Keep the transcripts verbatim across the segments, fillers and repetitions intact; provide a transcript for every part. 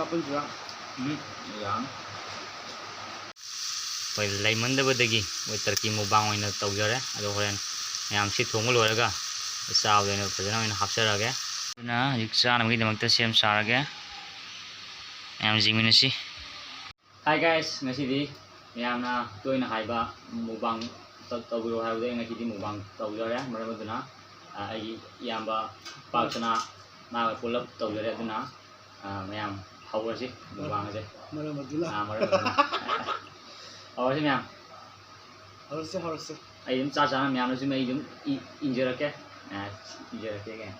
ꯍꯥꯞꯄꯟꯁꯤꯔꯥ? ꯎꯝ, ꯌꯥꯅꯤ꯫ ꯑꯩꯈꯣꯏ ꯂꯩꯃꯟꯗꯕꯗꯒꯤ ꯑꯩꯈꯣꯏ turkey mukbang ꯑꯣꯏꯅ ꯇꯧꯖꯔꯦ꯫ ꯑꯗꯣ ꯍꯣꯔꯦꯟ ꯃꯌꯥꯝ ꯁꯤ ꯊꯣꯡꯕ ꯂꯣꯏꯔꯒ ꯆꯥꯕꯗ ꯑꯣꯏꯅ ꯐꯖꯅ ꯑꯣꯏꯅ ꯍꯥꯞꯆꯔꯒꯦ꯫ ꯑꯗꯨꯅ ꯍꯧꯖꯤꯛ ꯆꯥꯅꯕꯒꯤꯗꯃꯛꯇ ꯁꯦꯝ ꯁꯥꯔꯒꯦ꯫ ꯃꯌꯥꯝ ꯌꯦꯡꯃꯤꯟꯅꯁꯤ꯫ Hi guys, ꯉꯁꯤꯗꯤ ꯃꯌꯥꯝꯅ ꯇꯣꯏꯅ ꯍꯥꯏꯕ mukbang ꯇꯧ-, ꯇꯧꯕꯤꯔꯣ ꯍꯥꯏꯕꯗꯣ ꯑꯩ ꯉꯁꯤꯗꯤ mukbang ꯇꯧꯖꯔꯦ꯫ ꯃꯔꯝ ꯑꯗꯨꯅ, ꯑ, ꯑꯩꯒꯤ ꯏꯌꯥꯝꯕ ꯄꯥꯛꯁꯅꯥ ꯃꯥꯒ ꯄꯨꯂꯞ ꯇꯧꯖꯔꯦ꯫ ꯑꯗꯨꯅ, ꯑ, ꯃꯌꯥꯝ ꯍꯧꯔꯁꯤ mukbang ꯑꯁꯦ꯫ ꯃꯔꯝ ꯑꯗꯨꯅ꯫ ꯑ, ꯃꯔꯝ ꯑꯗꯨꯅ꯫ ꯍꯧꯔꯁꯤ ꯃꯌꯥꯝ꯫ ꯍꯧꯔꯁꯤ, ꯍꯧꯔꯁꯤ꯫ ꯑꯩ ꯑꯗꯨꯝ ꯆꯥ ꯆꯥꯅ ꯃꯌꯥꯝꯅꯁꯨ ꯑꯩ ꯑꯗꯨꯝ ꯏ-, ꯏꯟꯖꯔꯛꯀꯦ꯫ ꯑ, ꯏꯟꯖꯔꯛꯀꯦ ꯀꯩꯅꯣ꯫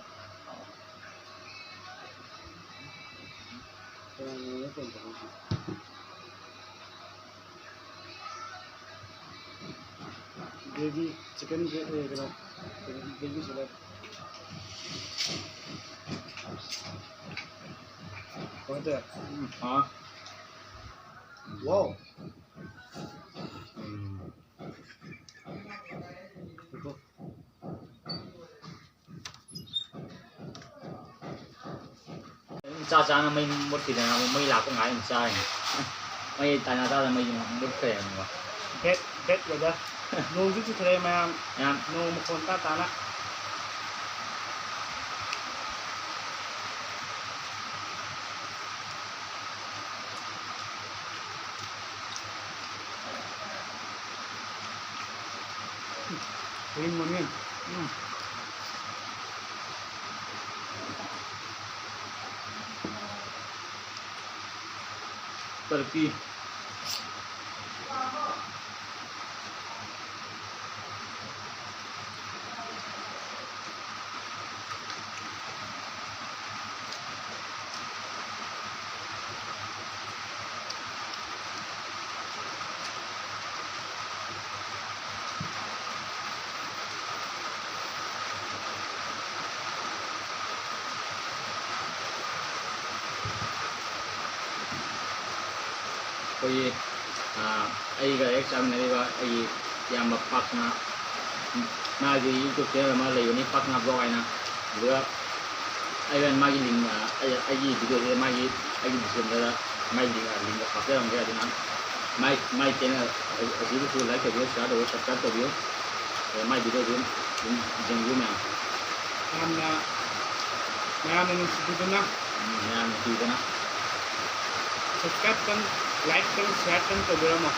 Gravy, chicken gra-, ꯑꯦ, ꯀꯩꯅꯣ, gravy ꯁꯤꯗ꯫ ꯀꯃꯥꯏ ꯇꯧꯔꯦ? ꯎꯝ, ꯍꯥꯎꯔꯦ꯫ Wow꯫ ꯎꯝ꯫ ꯉꯥꯏꯈꯣ꯫ ꯆꯥ ꯆꯥꯅ ꯃꯩ ꯃꯨꯠꯈꯤꯗꯅ ꯑꯃꯨꯛ ꯃꯩ ꯂꯥꯛꯄ ꯉꯥꯏ ꯑꯗꯨꯝ ꯆꯥꯔꯤꯅꯤ꯫ ꯃꯩ ꯇꯥꯟꯅ ꯇꯥꯗꯅ ꯃꯩ ꯃꯨꯠꯈ꯭ꯔꯦꯕꯀꯣ꯫ Bad, bad weather꯫ ꯅꯣꯡꯁꯨ ꯆꯨꯊꯔꯛꯑꯦ ꯃꯌꯥꯝ꯫ ꯃꯌꯥꯝ꯫ ꯅꯣꯡ ꯃꯈꯣꯟ ꯇꯥ ꯇꯥꯅ꯫ ꯎꯝ, ꯃꯃꯤꯡ꯫ ꯎꯝ꯫ Turkey꯫ ꯑꯩꯈꯣꯏꯒꯤ, ꯑ, ꯑꯩꯒ ꯍꯦꯛ ꯆꯥꯃꯤꯟꯅꯔꯤꯕ ꯑꯩꯒꯤ ꯏꯌꯥꯝꯕ ꯄꯥꯛꯁꯅꯥ, ꯃꯥꯒꯤ YouTube channel ꯑꯃ ꯂꯩꯕꯅꯤ, ꯄꯥꯛꯁꯅꯥ vlog ꯍꯥꯏꯅ꯫ ꯑꯗꯨꯒ ꯑꯩ ꯍꯣꯔꯦꯟ ꯃꯥꯒꯤ link, ꯑ, ꯑꯩ, ꯑꯩꯒꯤ video ꯁꯤꯗ ꯃꯥꯒꯤ ꯑꯩꯒꯤ ꯗꯤꯁꯀ꯭ꯔꯤꯞꯁꯟꯗ ꯃꯥꯏ ꯂꯤꯡ, ꯂꯤꯡꯗꯣ ꯍꯥꯞꯆꯔꯝꯒꯦ꯫ ꯑꯗꯨꯅ ꯃꯥꯏ, ꯃꯥꯏ ꯆꯦꯅꯦꯜ ꯑꯁꯤꯕꯨꯁꯨ ꯂꯥꯏꯛ ꯇꯧꯕꯤꯌꯨ, ꯁꯤꯌꯥꯔ ꯇꯧꯕꯤꯌꯨ, ꯁꯕꯁꯀ꯭ꯔꯥꯏꯕ ꯇꯧꯕꯤꯌꯨ꯫ ꯑꯗ ꯃꯥꯏ ꯚꯤꯗꯤꯑꯣꯁꯨ ꯑꯗꯨꯝ ꯌꯦꯡꯕꯤꯌꯨ ꯃꯌꯥꯝ꯫ ꯌꯥꯝꯅ, ꯃꯌꯥꯝꯅ ꯅꯨꯡꯁꯤꯕꯤꯗꯨꯅ, ꯎꯝ, ꯃꯌꯥꯝ ꯅꯨꯡꯁꯤꯕꯤꯗꯨꯅ꯫ ꯁꯕꯁꯀ꯭ꯔꯥꯏꯕꯇꯪ, ꯂꯥꯏꯛꯇꯪ, ꯁꯤꯌꯥꯔꯇꯪ ꯇꯧꯕꯤꯔꯝꯃꯣ꯫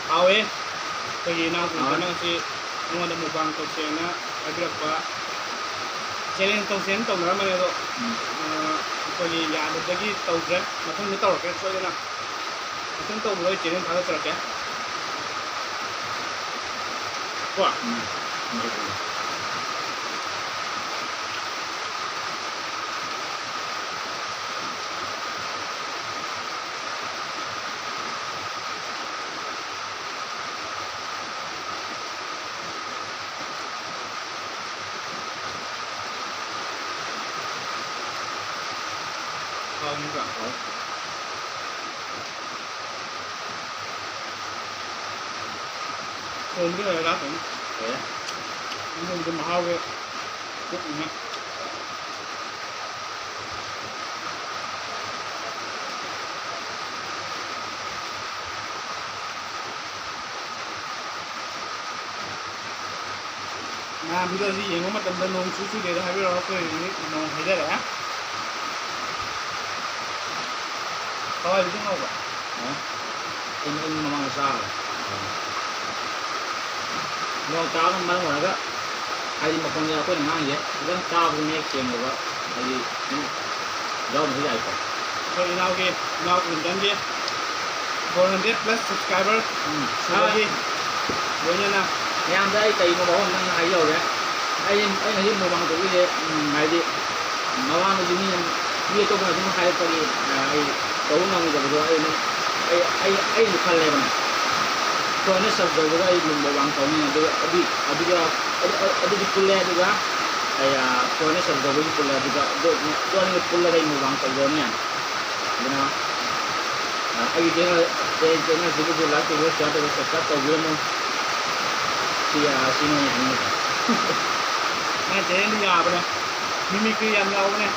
ꯍꯥꯎꯋꯦ꯫ ꯑꯩꯈꯣꯏꯒꯤ ꯏꯅꯥꯎꯄꯤꯗꯨꯅ ꯍꯥꯎꯋꯦ꯫ ꯉꯁꯤ ꯑꯩꯉꯣꯟꯗ ꯃꯨꯛꯕꯥꯡ ꯇꯧꯁꯦꯅ ꯍꯥꯏꯕꯤꯔꯛꯄ꯫ ꯆꯦꯂꯦꯟꯖ ꯇꯧꯁꯦꯅ ꯇꯧꯅꯔꯝꯕꯅꯦ, ꯑꯗꯣ, ꯎꯝ꯫ ꯑ, ꯑꯩꯈꯣꯏꯒꯤ ꯌꯥꯗꯕꯗꯒꯤ ꯇꯧꯗ꯭ꯔꯦ꯫ ꯃꯊꯪꯗ ꯇꯧꯔꯛꯀꯦ ꯁꯣꯏꯗꯅ꯫ ꯃꯊꯪ ꯇꯧꯕꯗ ꯑꯩ ꯆꯦꯂꯦꯟꯖ ꯊꯥꯒꯠꯆꯔꯛꯀꯦ꯫ ꯀꯣ? ꯎꯝ꯫ ꯍꯥꯎꯅꯤꯕ? ꯍꯥꯎ꯫ ꯊꯣꯡꯕꯗꯤ ꯂꯣꯏꯔꯦ ꯂꯥꯛꯀꯅꯤ꯫ ꯂꯣꯏꯔꯦ꯫ ꯏꯃꯨꯡꯗ ꯃꯍꯥꯎꯒꯤ ꯀꯨꯛꯅꯤꯅ꯫ ꯃꯌꯥꯝ ꯚꯤꯗꯤꯑꯣꯁꯤ ꯌꯦꯡꯕ ꯃꯇꯝꯗ ꯅꯣꯡ ꯆꯨ ꯆꯨꯗꯦꯗ ꯍꯥꯏꯕꯤꯔꯛꯑꯣ, ꯑꯩꯈꯣꯏ ꯍꯧꯖꯤꯛ ꯅꯣꯡ ꯍꯩꯊꯔꯛꯑꯦ꯫ ꯍꯋꯥꯏ ꯍꯧꯖꯤꯛ ꯉꯧꯕ꯫ ꯑ? ꯑꯩ, ꯑꯩ ꯃꯃꯥꯡꯗ ꯆꯥꯈ꯭ꯔꯦ꯫ ꯅꯣꯡ ꯇꯥꯕꯅ ꯃꯔꯝ ꯑꯣꯏꯔꯒ, ꯍꯥꯏꯗꯤ, ꯃꯈꯣꯟꯁꯦ ꯑꯩꯈꯣꯏꯅ ꯉꯥꯡꯉꯤꯁꯦ ꯈꯤꯇꯪ ꯇꯥꯕꯗ ꯃꯌꯦꯛ ꯁꯦꯡꯗꯕ, ꯍꯥꯏꯗꯤ, ꯁꯨꯝ ꯌꯥꯎꯔꯝꯕꯁꯨ ꯌꯥꯏꯀꯣ꯫ ꯑꯩꯈꯣꯏ ꯏꯅꯥꯎꯒꯤ, ꯏꯅꯥꯎ ꯀ꯭ꯂꯤꯟꯇꯟꯒꯤ four hundred plus subscriber ꯎꯝ꯫ ꯁꯨꯕꯒꯤ ꯂꯣꯏꯅꯅ ꯃꯌꯥꯝꯗ ꯑꯩ ꯀꯩꯅꯣ ꯋꯥꯐꯝ ꯑꯃ ꯍꯥꯏꯖꯍꯧꯒꯦ꯫ ꯑꯩ, ꯑꯩ ꯉꯁꯤ ꯃꯨꯛꯕꯥꯡ ꯇꯧꯕꯤꯁꯦ, ꯎꯝ, ꯍꯥꯏꯗꯤ, ꯃꯃꯥꯡꯗꯁꯨ ꯃꯤ, ꯃꯤ ꯑꯇꯣꯞꯄꯅ ꯑꯗꯨꯝ ꯍꯥꯏꯔꯛꯄꯒꯤ, ꯑ, ꯑꯩ ꯇꯧꯕ ꯉꯝꯈꯤꯗꯕꯗꯣ ꯑꯩ ꯑꯗꯨꯝ, ꯑꯩ, ꯑꯩ, ꯑꯩꯁꯨ ꯈꯜꯂꯦꯕꯅꯦ꯫ ꯐꯣꯟꯗ ꯁꯔꯁ ꯇꯧꯕꯒ ꯑꯩ ꯑꯗꯨꯝ ꯃꯨꯛꯕꯥꯡ ꯇꯧꯅꯤ꯫ ꯑꯗꯨꯒ ꯑꯗꯨ, ꯑꯗꯨꯒ ꯑꯗꯨ, ꯑꯗꯨ, ꯑꯗꯨꯗꯤ ꯄꯨꯜꯂꯦ꯫ ꯑꯗꯨꯒ ꯑꯩ, ꯑ, ꯐꯣꯟꯗ ꯁꯔꯁ ꯇꯧꯕꯒꯤ ꯄꯨꯜꯂꯦ꯫ ꯑꯗꯨꯒ ꯑꯗꯨ, ꯑꯗꯨ ꯑꯅꯤꯗꯨ ꯄꯨꯜꯂꯒ ꯑꯩ ꯃꯨꯛꯕꯥꯡ ꯇꯧꯖꯔꯅꯤ꯫ ꯑꯗꯨꯅ, ꯑ, ꯑꯩꯒꯤ ꯆꯦꯅꯦꯜ, ꯑꯩ ꯆꯦꯅꯦꯜꯁꯤꯕꯨꯁꯨ ꯂꯥꯏꯛ ꯇꯧꯕꯤꯌꯨ, ꯁꯤꯌꯥꯔ ꯇꯧꯕꯤꯌꯨ, ꯁꯕꯁꯀ꯭ꯔꯥꯏꯕ ꯇꯧꯕꯤꯔꯝꯃꯨ꯫ ꯁꯤ, ꯑ, ꯁꯤꯅ ꯑꯩꯅ ꯍꯥꯏꯅꯤꯡꯕꯁꯦ꯫ ꯅꯪ ꯆꯦꯅꯦꯜꯗꯤ ꯌꯥꯕꯅꯦ꯫ ꯃꯤꯃꯤꯀ꯭ꯔꯤ ꯌꯥꯝ ꯌꯥꯎꯕꯅꯦ꯫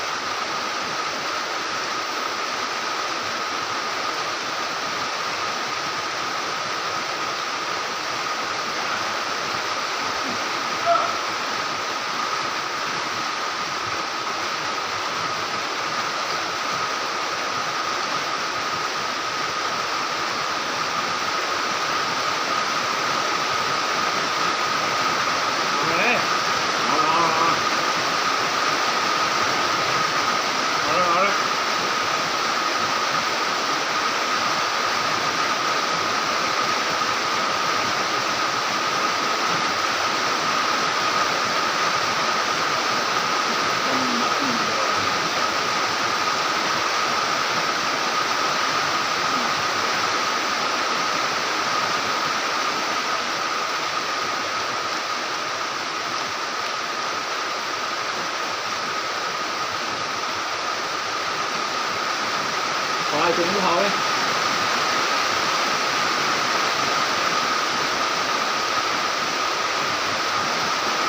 ꯍꯋꯥꯏ ꯊꯣꯡꯕ ꯍꯥꯎꯋꯦ꯫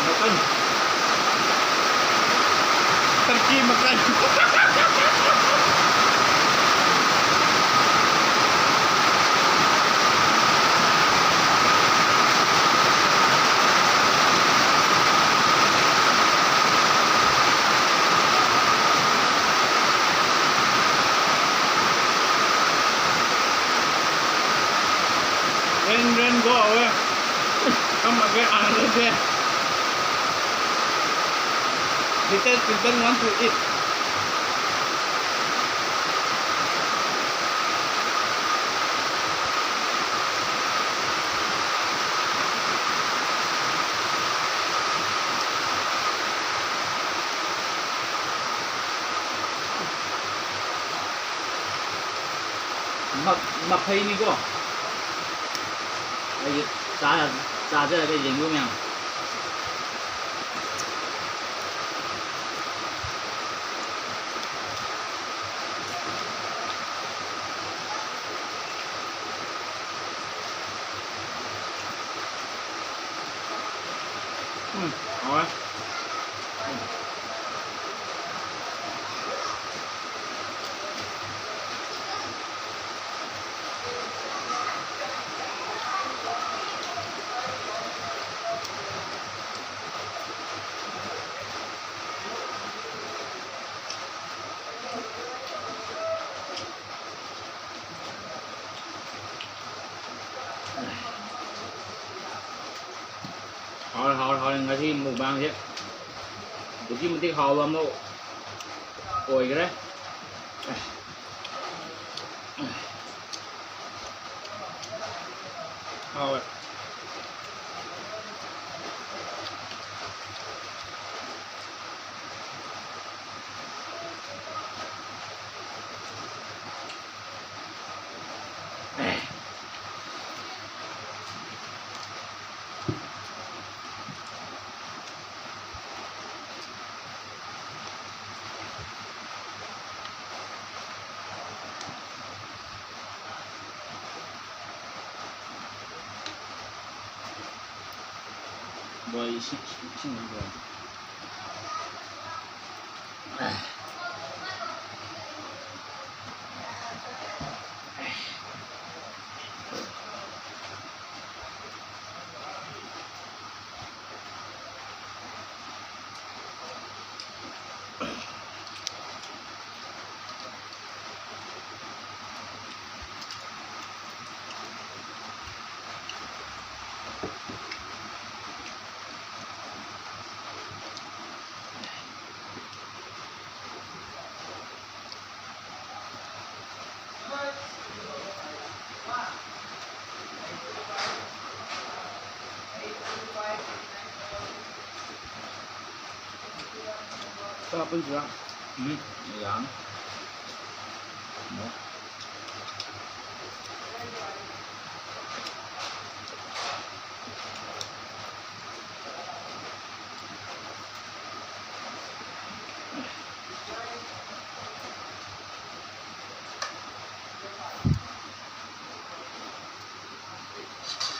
ꯃꯀꯟ꯫ Turkey ꯃꯀꯟ꯫ Rain, rain, go away. Come again another day. Little children want to eat. ꯃ-, ꯃꯐꯩꯅꯤꯀꯣ꯫ ꯑꯩꯁꯦ ꯆꯥ-, ꯆꯥꯖꯔꯒ ꯌꯦꯡꯕꯤꯌꯨ ꯃꯌꯥꯝ꯫ ꯎꯝ, ꯍꯥꯎꯋꯦ꯫ ꯎꯝ꯫ ꯍꯥꯎꯔꯦ, ꯍꯥꯎꯔꯦ, ꯍꯥꯎꯔꯦ꯫ ꯉꯁꯤ mukbangꯁꯦ ꯑꯗꯨꯛꯀꯤ ꯃꯇꯤꯛ ꯍꯥꯎꯕ ꯑꯃ ꯑꯣꯏꯈ꯭ꯔꯦ꯫ ꯍꯥꯎꯋꯦ꯫ ꯕꯣꯏ, ꯏꯁꯤꯡ, ꯏꯁꯤꯡ ꯑꯃ ꯄꯨꯔꯛꯑꯣ꯫ ꯆꯥ ꯄꯨꯟꯁꯤꯔꯥ? ꯎꯝ, ꯌꯥꯅꯤ꯫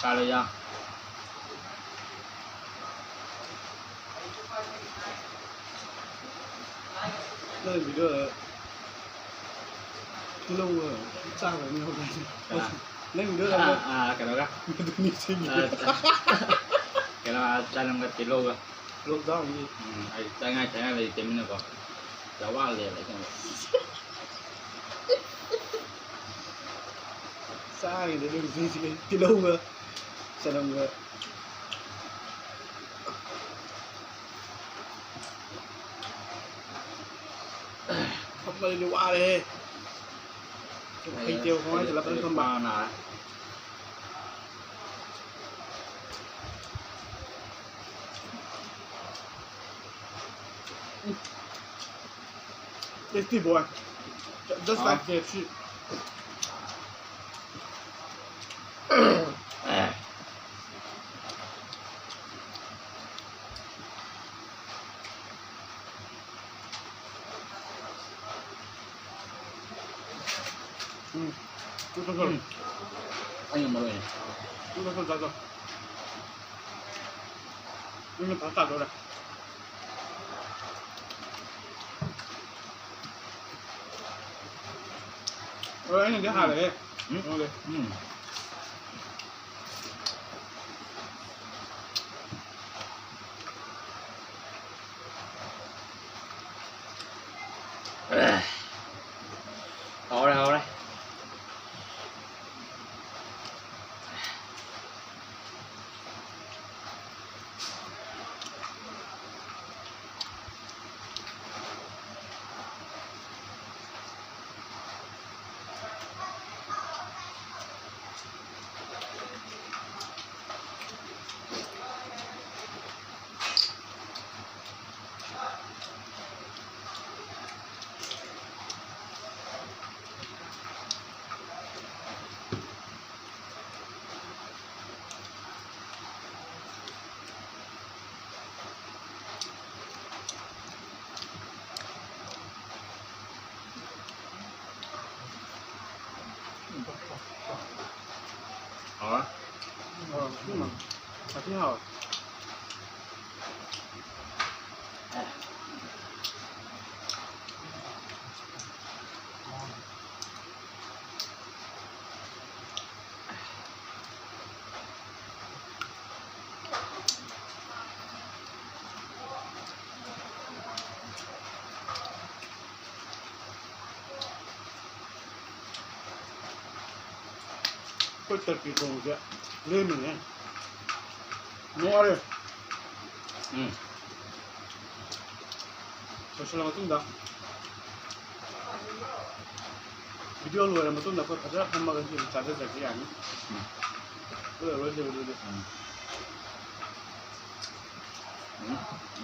ꯆꯥꯔꯦ, ꯌꯥ꯫ ꯅꯪ video ꯇꯤꯜꯍꯧꯒ ꯆꯥꯕ ꯑꯃ ꯌꯥꯎꯗꯥꯏꯅꯦ? ꯀꯅꯥ? ꯅꯪ video ꯑꯥ, ꯑꯃ ꯑꯥ, ꯀꯩꯅꯣꯒ? ꯑꯗꯨ ꯅꯤꯡꯁꯤꯡꯉꯦ꯫ ꯑꯥ, ꯀꯩꯅꯣ, ꯑꯥ, ꯆꯅꯝꯒ ꯇꯤꯜꯍꯧꯒ꯫ Lockdownꯒꯤ꯫ ꯎꯝ, ꯑꯩ ꯆꯥꯅꯤꯡꯉꯥꯏ ꯆꯥꯅꯤꯡꯉꯥꯏ ꯂꯩꯇꯃꯤꯅꯀꯣ꯫ ꯆꯥꯛ ꯋꯥ ꯂꯦꯜꯂꯦ ꯑꯁꯦꯡꯕ꯫ ꯆꯥꯈꯤꯗꯦ ꯑꯗꯨ ꯅꯨꯄꯤꯁꯤꯒꯤ ꯇꯤꯜꯍꯧꯒ ꯆꯅꯝꯒ꯫ ꯑꯗꯨꯗꯤ ꯋꯥꯔꯦꯍꯦ꯫ ꯍꯩꯇꯦꯕ ꯈꯣꯡꯍꯥꯏ ꯆꯠꯂꯛꯄꯗ ꯊꯝꯕ꯫ Tasty boy. Just like K F C. ꯎꯝ꯫ ꯎꯝ꯫ ꯑꯩꯅ ꯃꯔꯨ ꯑꯣꯏꯅ꯫ ꯍꯣꯏ, ꯑꯩꯅꯗꯤ ꯍꯥꯜꯂꯦꯍꯦ꯫ ꯎꯝ꯫ ꯅꯉꯣꯟꯗꯩ꯫ ꯎꯝ꯫ ꯍꯥꯎꯔꯦ, ꯍꯥꯎꯔꯦ꯫ ꯍꯥꯎꯔꯦ꯫ ꯍꯥꯎꯔꯦ꯫ ꯎꯝ꯫ ꯁꯥꯊꯤ ꯍꯥꯎꯔꯦ꯫ ꯑꯩꯈꯣꯏ ꯇꯔꯀꯤ ꯊꯣꯡꯕꯁꯦ ꯂꯦꯝꯃꯤꯅꯦ꯫ ꯅꯣꯛꯑꯔꯣꯏ꯫ ꯎꯝ꯫ ꯂꯣꯏꯁꯤꯜꯂ ꯃꯇꯨꯡꯗ ꯚꯤꯗꯤꯑꯣ ꯂꯣꯏꯔ ꯃꯇꯨꯡꯗ ꯑꯩꯈꯣꯏ ꯐꯖꯅ ꯐꯝꯃꯒ ꯁꯤ ꯑꯗꯨꯝ ꯆꯥꯖꯖꯒꯦ, ꯌꯥꯅꯤ꯫ ꯎꯝ꯫ ꯑꯗꯨ ꯂꯣꯏꯔ ꯂꯣꯏꯔ ꯂꯣꯏꯔ꯫ ꯎꯝ꯫ ꯎꯝ꯫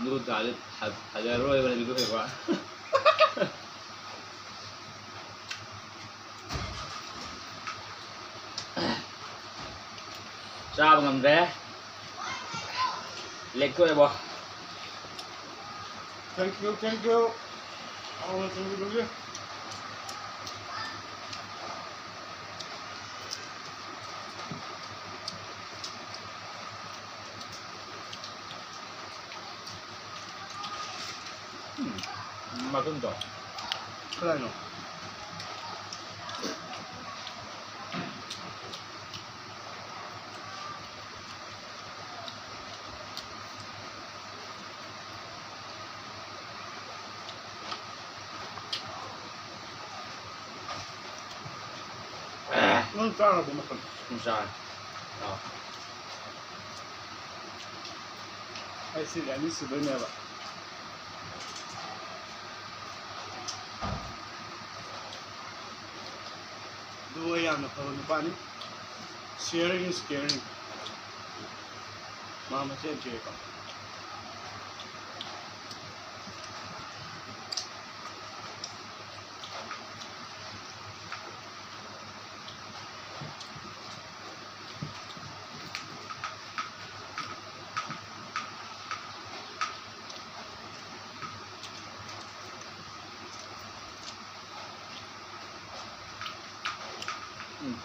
ꯑꯗꯨ ꯆꯥꯔꯗꯤ ꯐ-, ꯐꯖꯔꯔꯣꯏꯕ ꯅꯨꯃꯤꯠꯇꯨ ꯀꯩꯀꯣ꯫ ꯆꯥꯕ ꯉꯝꯗ꯭ꯔꯦ꯫ ꯂꯦꯛꯊꯣꯛꯑꯦꯕꯣ꯫ Thank you, thank you꯫ ꯍꯥꯎꯅ ꯊꯣꯡꯕꯤꯕꯒꯤ꯫ ꯎꯝ, ꯃꯇꯨꯝꯗꯣ꯫ ꯀꯗꯥꯏꯅꯣ? ꯅꯪ ꯆꯥꯔꯕꯣ ꯃꯈꯜ? ꯎꯝ, ꯆꯥꯔꯦ꯫ ꯑꯥ꯫ ꯑꯩ ꯁꯤꯒꯤ ꯑꯅꯤ ꯁꯨꯗꯣꯏꯅꯦꯕ꯫ ꯑꯗꯨ ꯑꯩ ꯌꯥꯝꯅ ꯐꯕ ꯅꯨꯄꯥꯅꯤ꯫ Sharing is caring꯫ ꯃꯥ ꯃꯆꯦ ꯌꯥꯝ ꯆꯦꯛꯑꯦꯀꯣ꯫ ꯎꯝ꯫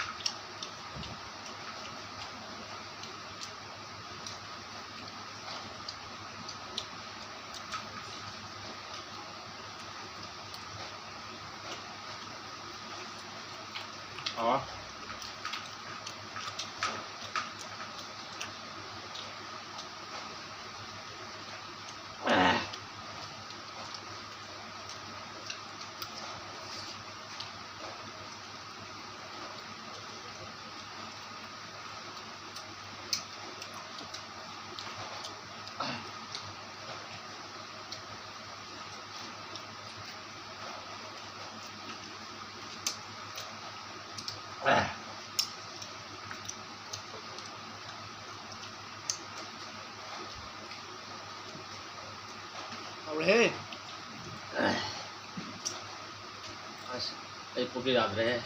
ꯑꯁ, ꯑꯩ ꯄꯨꯛꯁꯦ ꯌꯥꯗ꯭ꯔꯦꯍꯦ꯫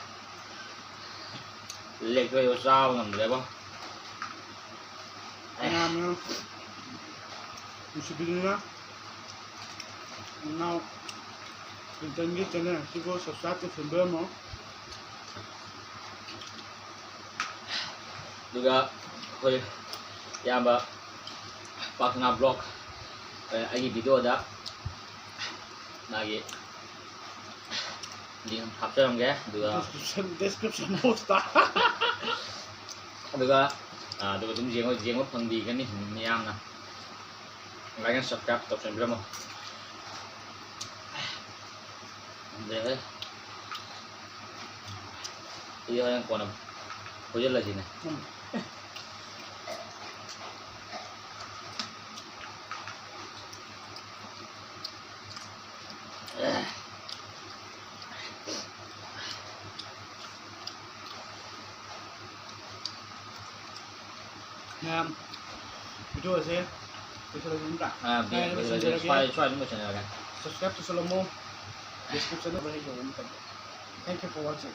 ꯂꯦꯛꯇꯣꯏꯕ ꯆꯥꯕ ꯉꯝꯗ꯭ꯔꯦꯕꯣ꯫ ꯃꯌꯥꯝꯅ ꯅꯨꯡꯁꯤꯕꯤꯗꯨꯅ ꯏꯅꯥꯎ ꯀ꯭ꯂꯤꯟꯇꯟꯒꯤ ꯆꯦꯅꯦꯜ ꯑꯁꯤꯕꯨ ꯁꯕꯁꯀ꯭ꯔꯥꯏꯕ ꯇꯧꯁꯤꯟꯕꯤꯔꯝꯃꯣ꯫ ꯑꯗꯨꯒ ꯑꯩꯈꯣꯏ ꯏꯌꯥꯝꯕ ꯄꯥꯛꯅ ꯕ꯭ꯂꯣꯛ, ꯑꯩꯒꯤ ꯚꯤꯗꯤꯑꯣꯗ ꯃꯥꯒꯤ ꯂꯤꯡ ꯍꯥꯞꯆꯔꯝꯒꯦ꯫ ꯑꯗꯨꯒ description, description box ꯇ꯫ ꯑꯗꯨꯒ, ꯑꯥ, ꯑꯗꯨꯒ ꯑꯗꯨꯝ ꯌꯦꯡꯉꯣ, ꯌꯦꯡꯕ ꯐꯪꯕꯤꯒꯅꯤ ꯃꯤꯌꯥꯝꯅ꯫ Like and subscribe ꯇꯧꯁꯟꯕꯤꯔꯝꯃꯣ꯫ ꯈꯪꯗ꯭ꯔꯦꯍꯦ꯫ ꯑꯩ ꯍꯣꯔꯦꯟ ꯀꯣꯟꯅ ꯐꯨꯖꯜꯂꯁꯤꯅꯦ꯫ ꯎꯝ꯫ ꯃꯌꯥꯝ, ꯚꯤꯗꯤꯑꯣ ꯑꯁꯦ ꯂꯣꯏꯁꯤꯜꯂꯁꯤ ꯅꯠꯇ꯭ꯔꯥ? ꯑꯥ, ꯚꯤꯗꯤꯑꯣ ꯁ꯭ꯋꯥꯏ, ꯂꯣꯏꯁꯤꯜꯂꯁꯤ꯫ ꯁ꯭ꯋꯥꯏ, ꯁ꯭ꯋꯥꯏ ꯑꯗꯨꯝ ꯂꯣꯏꯁꯤꯜꯂꯒꯦ꯫ Subscribe ꯇꯧꯁꯜꯂꯝꯃꯣ꯫ Description ꯗ ꯂꯩ ꯇꯧꯕ ꯃꯇꯝꯗ꯫ Thank you for watching.